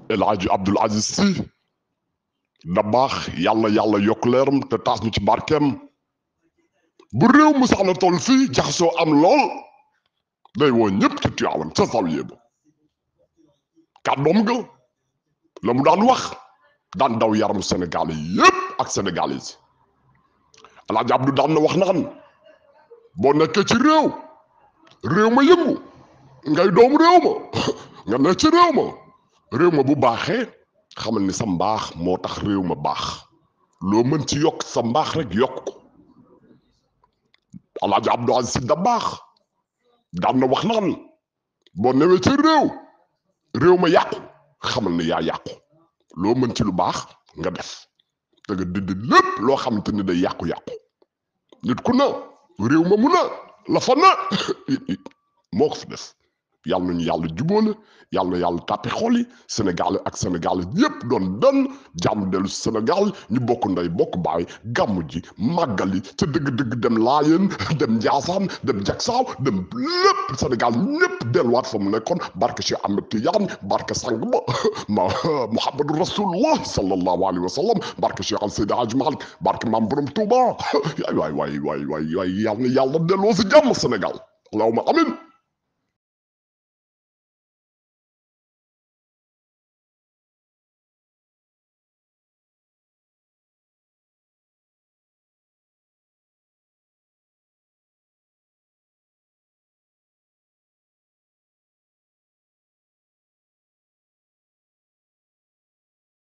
El Hadji Abdoul Aziz Sy Dabakh yàlla yàlla yokk leeram te taas ñu ci barkeem bu réew mu sax na toll fii jaxasoo am lool day woo ñëpp ci Tiwaawan ca Zawiya ba kàddoom ga la mu daan wax daan daw yaramu Sénégal yépp ak sénégalais yi El Hadji Abdou daan na wax naan boo nekkee ci réew ma yëngu ngay doomu réew ma nga nekk ci réew ma bu baaxee xamal ni sa mbaax moo tax réew ma baax loo mën ci yokk sa mbaax rek yokk ko El Hadji Abdou Aziz Sy Dabakh daan na wax naan boo newee ci réew ma yàqu xamal ni yaa yàqu loo mën ci lu baax nga def te nga dindi lépp loo xamante ni day yàqu-yàqu nit ku na réew ma mu na la fa na moo ko fi def yàlla nañu yàlla jubóole yàlla na yàlla tàppe xol yi Sénégal ak Sénégal yépp doon benn jàmm dellu Sénégal ñu bokk ndey bokk baay gàmmu ji màggali ca dëgg-dëgg dem Laayeen dem Njaasaan dem Jaksaaw dem lépp Sénégal ñépp delluwaat fa mu nekkoon barke Cheikh Ahmed Tidiane barke sang ba Muhammadu Rasulullah sallallahu alayhi wa sallam barke Cheikh Al Seydi Hadji Malick barke Maam Borom Touba waay yàlla na yàlla delloo si jàmm Sénégal allahumma amin